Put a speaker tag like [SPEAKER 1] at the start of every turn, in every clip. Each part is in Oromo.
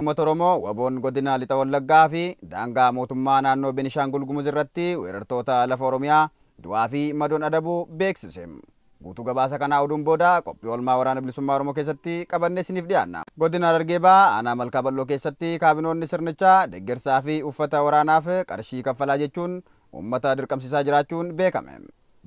[SPEAKER 1] Uummata Oromoo waboon godina Lixa Wallaggaa fi daangaa mootummaa naannoo Benishaangul Gumuz irratti weerartoota lafa Oromiyaa du'aa fi madoon adabuu beeksise. Guutuu gabaasa kanaa oduun booda qophii oolmaa Waraana Bilisummaa Oromoo keessatti qabannee isiniif dhiyaanna. Godina Harargee Bahaa aanaa Malkaa Bal'oo keessatti kaabinoonni sirnichaa deeggarsaa fi uffata waraanaaf qarshii kaffalaa jechuun uummata dirqamsiisaa jiraachuun beekame.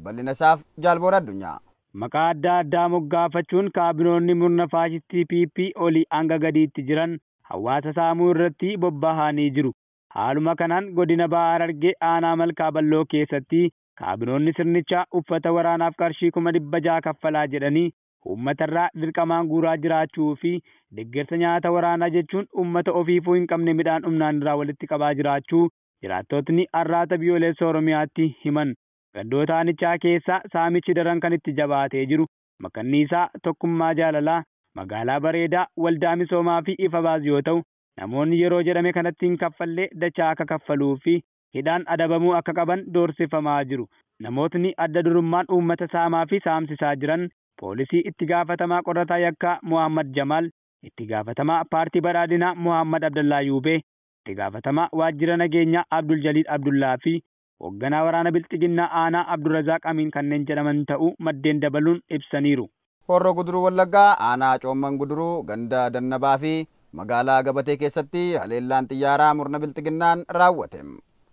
[SPEAKER 1] Bal'ina isaaf Jaalboora Addunyaa.
[SPEAKER 2] Maqaa adda addaa moggaafachuun kaabinoonni murna faashistii PP olii hanga gadiitti jiran hawaasa saamuu irratti bobba'anii jiru. Haaluma kanaan godina Bahaa Harargee aanaa Malkaa Bal'oo keessatti kaabinoonni sirnichaa uffata waraanaaf qarshii 600,000 kaffalaa jedhanii uummatarraa dirqamaan guuraa jiraachuu fi deeggarsa nyaata waraanaa jechuun uummata ofiifuu hin qabne midhaan humnaan irraa walitti qabaa jiraachuu jiraattotni Arraata Biyyoolessa Oromiyaatti himan. Gandoota aanichaa keessaa saamichi daran kan itti jabaatee jiru Makanniisaa, Tokkummaa Jaalalaa, Magaalaa Bareedaa, Waldaa Misoomaa fi Ifa Baas yoo ta'u, namoonni yeroo jedhame kanatti hin kaffallee dachaa akka kaffaluu fi hidhaan adabamuu akka qaban doorsifamaa jiru. Namootni adda durummaan uummata saamaa fi saamsisaa jiran poolisii itti gaafatamaa qorataa yakkaa Muhammad Jamaal, itti gaafatamaa paartii badhaadhinaa Muhammad Abdallaa Yuubee, itti gaafatamaa waajjira nageenyaa Abdul Jaliil Abdullaa fi hoogganaa waraana Bilxiginnaa aanaa Abdurrazaaq Amiin kanneen jedhaman ta'uu maddeen dabaluun ibsaniiru.
[SPEAKER 1] Horroo Guduruu Wallaggaa aanaa Coomman Guduruu ganda Dannabaa fi magaalaa Gabatee keessatti haleellaan xiyyaaraa murna Bilxiginnaan raawwate.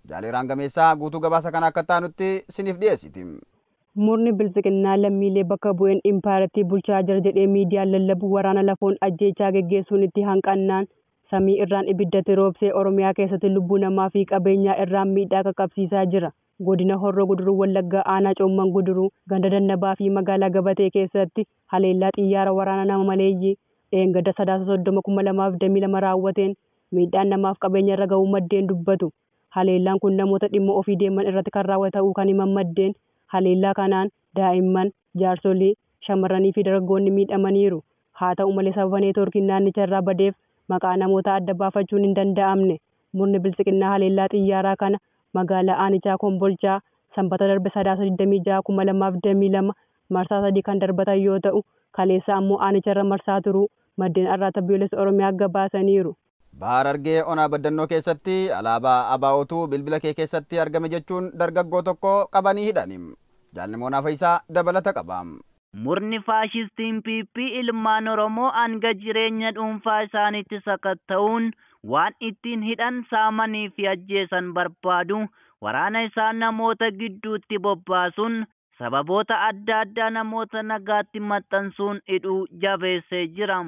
[SPEAKER 1] Jaaleeraan Gameessaa guutuu gabaasa kana akka taanutti siniif dhiyeessiti.
[SPEAKER 3] Murni Bilxiginnaa lammiilee bakka bu'een impaayiraatti bulchaa jira jedhee miidiyaan lallabu waraana lafoon ajjeechaa geggeessuun itti hanqannaan samii irraan ibiddatti roobsee Oromiyaa keessatti lubbuu namaa fi qabeenyaa irraan miidhaa qaqqabsiisaa jira. Godina Horroo Guduruu Wallaggaa aanaa Coomman Guduruu ganda Dannabaa fi magaalaa Gabatee keessatti haleellaa xiyyaara waraana nama maleeyyii dheengadda Sadaasa 30,2022 raawwateen miidhaan namaaf qabeenya irra ga'uu maddeen dubbatu. Haleellaan kun namoota dhimma ofii deeman irratti kan raawwate ta'uu kan himan maddeen haleellaa kanaan daa'imman, jaarsolii, shamarranii fi dargaggoonni miidhamaniiru. Haa ta'u malee sababa neetwoorkiin naannicha irraa badeef maqaa namoota adda baafachuun hin danda'amne. Murni Bilxiginnaa haleellaa xiyyaaraa kana magaalaa aanichaa Kombolchaa Sanbata darbe Sadaasa 26,2022 marsaa sadii kan darbatan yoo ta'u, kaleessa ammoo aanicharra marsaa turuu maddeen Arraata Biyyoolessa Oromiyaa gabaasaniiru.
[SPEAKER 1] Bahaa Harargee onaa Baddannoo keessatti alaabaa ABO'tu bilbila kee keessatti argame jechuun dargaggoo tokko qabanii hidhani. Jaalni Moonaa Fayisaa dabalata qaba.
[SPEAKER 4] Murni faashistiin PP ilmaan Oromoo hanga jireenya dhuunfaa isaaniitti sakatta'uun waan ittiin hidhan saamanii fi ajjeesan barbaadu waraana isaa namoota gidduutti bobbaasuun sababoota adda addaa namoota nagaatti maxxansuun hidhuu jabeessee jira.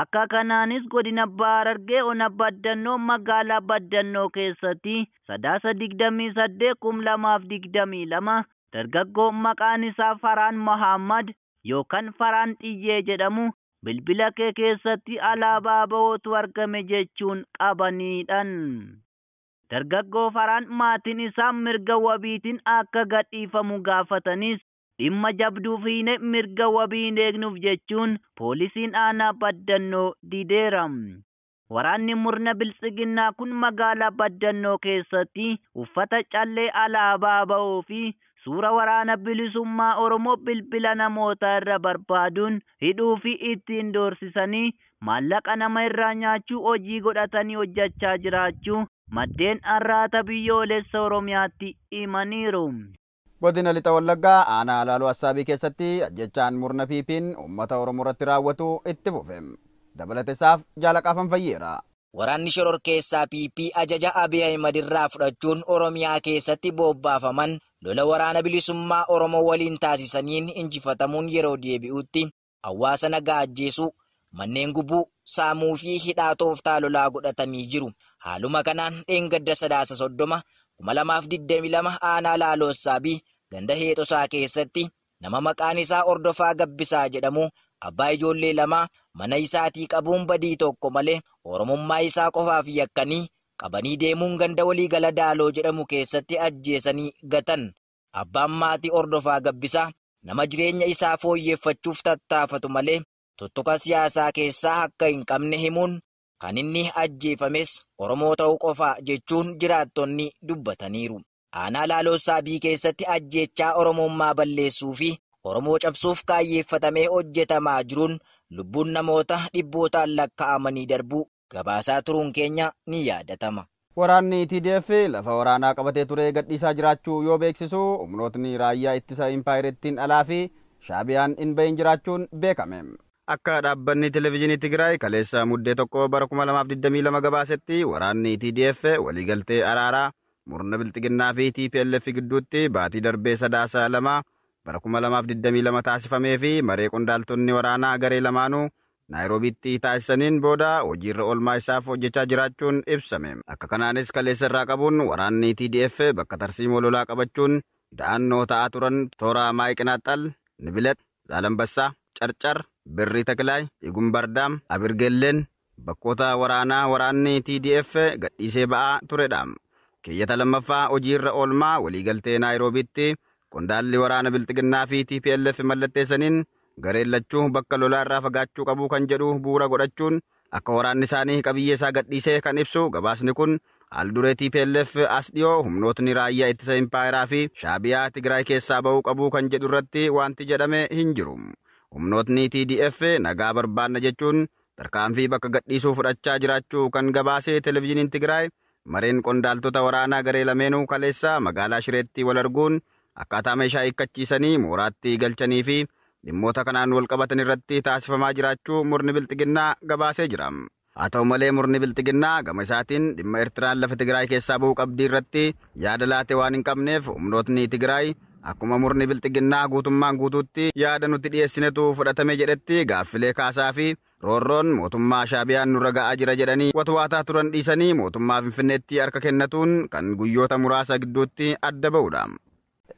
[SPEAKER 4] Akka kanaanis godina Bahaa Harargee ona Baddannoo magaalaa Baddannoo keessatti Sadaasa 28,2022 dargaggoo maqaan isaa Faraan Muhammad yookaan Faraan Xiyyee jedhamu bilbila kee keessatti alaabaa ABO'tu argame jechuun qabaniidhan. Dargaggoo Faraan maatiin isaa mirga wabiitiin akka gadhiifamu gaafatanis dhimma jabduu fiine mirga wabii hin eegnuuf jechuun poolisiin aanaa Baddannoo dideera. Waraanni murna Bilxiginnaa kun magaalaa Baddannoo keessatti uffata callee alaabaa ABO fi suura waraana bilisummaa Oromoo bilbila namoota irra barbaaduun hidhuu fi ittiin doorsisanii maallaqa nama irraa nyaachuu hojii godhatanii hojjechaa jiraachuu maddeen Arraata Biyyoolessa Oromiyaatti himaniiru.
[SPEAKER 1] Godina Lixa Wallaggaa aanaa Alaaloo Assaabii keessatti ajjechaan murna PP'n uummata Oromoo irratti raawwatu itti fufe. Dabalata isaaf Jaalaqaafan Fayyeera.
[SPEAKER 5] Waraanni shororkeessaa PP ajaja Abiy Ahimad irraa fudhachuun Oromiyaa keessatti bobbaafaman lola waraana bilisummaa Oromoo waliin taasisaniin injifatamuun yeroo deebi'utti hawaasa nagaa ajjeesuu, manneen gubuu, saamuu fi hidhaa tooftaa lolaa godhatanii jiru. Haaluma kanaan dheengadda Sadaasa 30,2022 aanaa Laaloo Assaabii ganda Heexosaa keessatti nama maqaan isaa Hordofaa Gabbisaa jedhamu abbaa ijoollee lamaa mana isaatii qabuun badii tokko malee Oromummaa isaa qofaaf yakkanii qabanii deemuun ganda waliigala Daaloo jedhamu keessatti ajjeesanii gatan. Abbaan maatii Hordofaa Gabbisaa nama jireenya isaa fooyyeffachuuf tattaafatu malee tuttuqa siyaasaa keessaa akka hin qabne himuun kan inni ajjeefames Oromoo ta'uu qofa jechuun jiraattonni dubbataniiru. Aanaa Laaloo Saabii keessatti ajjeechaa Oromummaa balleessuu fi Oromoo cabsuuf kaayyeeffatamee hojjetamaa jiruun lubbuun namoota dhibbootaan lakkaa'amanii darbuu Gabaasaa turuun keenya ni yaadatama.
[SPEAKER 1] Waraanni TDF lafa waraanaa qabatee ture gadhiisaa jiraachuu yoo beeksisu humnootni raayyaa ittisa impaayirettiin alaa fi Shaabiyaan hin bahin jiraachuun beekame. Akka dhaabbanni televezyiinii Tigraay kaleessa Muddee 1 bara 2022 gabaasetti waraanni TDF waliigaltee araaraa murna bilxiginnaa fi TPLF gidduutti baatii darbee Sadaasa 2 bara 2022 taasifamee fi maree qondaaltonni waraanaa garee lamaanuu Naayiroobiitti taasisaniin booda hojiirra oolmaa isaaf hojjechaa jiraachuun ibsame. Akka kanaanis kaleessa irraa qabuun waraanni TDF bakka tarsiimoo lolaa qabachuun da'annoo ta'aa turan toora Maayiqinaaxal, Nibilet, Zaalambassaa, Carcar, Birrii Takilaay, Igumbardaam, Abirgelleen bakkoota waraanaa waraanni TDF gadhiisee ba'aa turedha. Keeyyata lammaffaa hojiirra oolmaa waliigaltee Naayiroobiitti qondaalli waraana bilxiginnaa fi TPLF mallatteessaniin gareen lachuu bakka lolaa irraa fagaachuu qabu kan jedhu bu'uura godhachuun akka waraanni isaanii qabiyyee isaa gadhiisee kan ibsu gabaasni kun haal duree TPLF as dhiyoo humnootni raayyaa ittisa impaayeraa fi Shaabiyaa Tigraay keessaa ba'uu qabu kan jedhu irratti wanti jedhame hin jiru. Humnootni TDF nagaa barbaanna jechuun tarkaanfii bakka gadhiisuu fudhachaa jiraachuu kan gabaase televezyiiniin Tigraay mareen qondaaltota waraanaa garee lameenuu kaleessa magaalaa Shireetti wal arguun akkaataa meeshaa hiikkachiisanii mooraatti galchanii fi dhimmoota kanaan wal qabatan irratti taasifamaa jiraachuu murni bilxiginnaa gabaasee jira. Haa ta'u malee murni bilxiginnaa gama isaatiin dhimma Eertiraan lafa Tigraay keessaa ba'uu qabdii irratti yaada laate waan hin qabneef humnootni Tigraay akkuma murni bilxiginnaa guutummaan guutuutti yaada nuti dhiyeessinetu fudhatame jedhetti gaaffilee kaasaa fi roorroon mootummaa Shaabiyaan nurra ga'aa jira jedhanii watwaataa turan dhiisanii mootummaa Finfinneetti harka kennatuun kan guyyoota muraasa gidduutti adda ba'udha.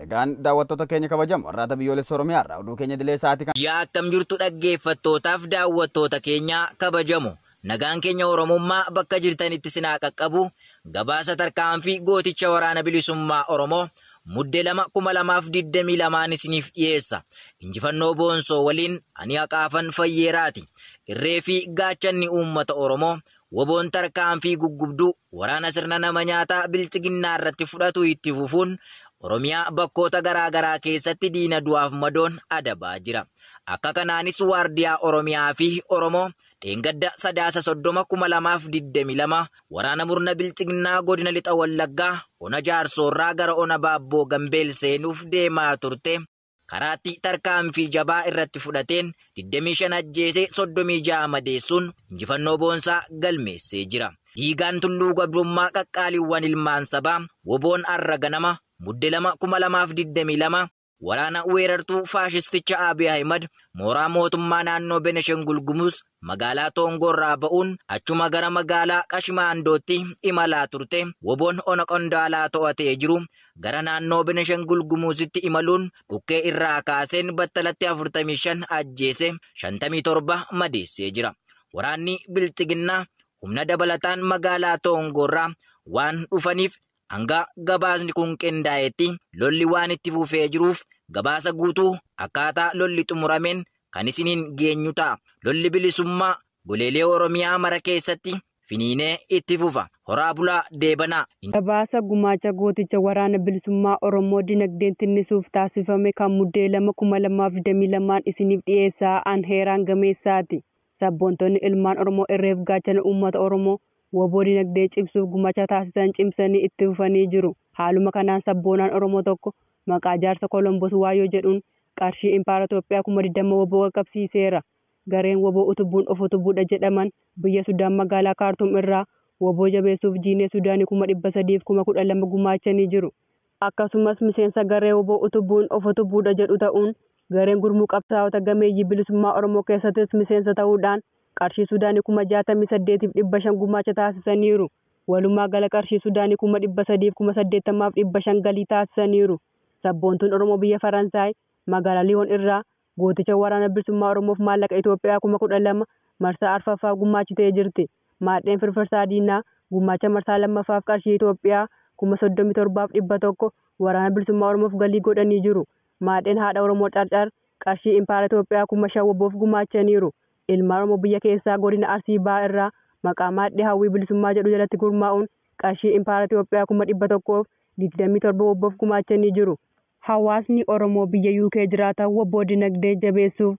[SPEAKER 1] Egaan daawwattoota keenya kabajamu har'aata biyyoolessa Oromiyaa irraa oduu keenya dilee sa'aatii kan.
[SPEAKER 5] Yaa akkam jirtu dhaggeeffattootaaf daawwattoota keenya kabajamu. Nagaan keenya Oromummaa bakka jirtanitti sinaa qaqqabu gabaasa tarkaanfii gooticha waraana bilisummaa Oromoo Muddee 2 2022 isiniif dhiyeessa. Injifannoo boonsoo waliin ani haqaafan fayyeeraati. Irree fi gaachanni uummata Oromoo woboon tarkaanfii guggubduu waraana sirna nama nyaataa bilxiginnaa irratti fudhatu itti fufuun Oromiyaa bakkoota garaa garaa keessatti diina du'aaf madoon adabaa jira. Akka kanaanis waardiyaa Oromiyaa fi Oromoo dheengadda Sadaasa 30 2022 waraana murna bilxiginnaa godina lixa Wallaggaa ona Jaarsoorraa gara ona Baabboo Gambeel seenuuf deemaa turte. Karaatti tarkaanfii jabaa irratti fudhateen 25 ajjeesee 36 madeessuun injifannoo boonsaa galmeessee jira. Diigaan tulluu gabrummaa qaqqaaliiwwan ilmaan sabaa woboon arra ganama Muddee 2 2022 waraana weerartuu faashisticha Abiy Ahimad mooraa mootummaa naannoo Benishangul Gumuz magaalaa Toongoorraa ba'uun achuma gara magaalaa Qashimaandootti imalaa turte. Woboon ona qondaalaa to'atee jiru gara naannoo Benishangul Gumuzitti imaluun dhukkee irraa kaaseen battalatti 45 ajjeese 57 madeessee jira. Waraanni bilxiginnaa humna dabalataan magaalaa Toongoorraa waan dhufaniif hanga gabaasni kun qindaa'etti lolli waan itti fufee jiruuf gabaasa guutuu akkaataa lolli xumurameen kan isiniin geenyu ta'a. Lolli bilisummaa goleelee Oromiyaa mara keessatti finiinee itti fufa. Horaa bulaa deebanaa.
[SPEAKER 3] Gabaasa gumaacha gooticha waraana bilisummaa Oromoo dinagdeen tinnisuuf taasifame kan Muddee 2 2022 isiniif dhiyeessaa an heeraan gameessaati. Sabboontonni ilmaan Oromoo irreef gaachana uummata Oromoo woboo dinagdee cimsuuf gumaacha taasisan cimsanii itti fufanii jiru. Haaluma kanaan sabboonaan Oromoo tokko maqaa jaarsa Kolombos Waayyoo jedhuun qarshii impaayera Itoophiyaa 20,000 woboo qaqqabsiiseera. Gareen woboo utubuun of utubuudha jedhaman biyya Sudaan magaalaa Kaartuum irraa woboo jabeessuuf jiinee Sudaanii 312,000 gumaachanii jiru. Akkasumas miseensa garee woboo utubuun of utubuudha jedhu ta'uun gareen gurmuu qabsaa'ota gameeyyii bilisummaa Oromoo keessattis miseensa ta'uudhaan qarshii Sudaanii 68,500 gumaacha taasisaniiru. Walumaa gala qarshii Sudaanii 380,500 galii taasisaniiru. Sabboontuun Oromoo biyya Faransaay magaalaa Liyoon irraa gooticha waraana bilisummaa Oromoof maallaqa Itoophiyaa 12,000 marsaa arfaffaa gumaachitee jirti. Maadheen Firfirsaa Diinaa gumaacha marsaa lammaffaaf qarshii Itoophiyaa 37,100 waraana bilisummaa Oromoof galii godhanii jiru. Maadheen haadha Oromoo Carcar qarshii impaayera Itoophiyaa 5,000 woboof gumaachaniiru. Ilmaan Oromoo biyya keessaa godina Arsii Bahaa irraa maqaa maadhee hawwii bilisummaa jedhu jalatti gurmaa'uun qarshii impaayera Itoophiyaa 127,000 woboof gumaachanii jiru. Hawaasni Oromoo biyya UK jiraatan woboo dinagdee jabeessuuf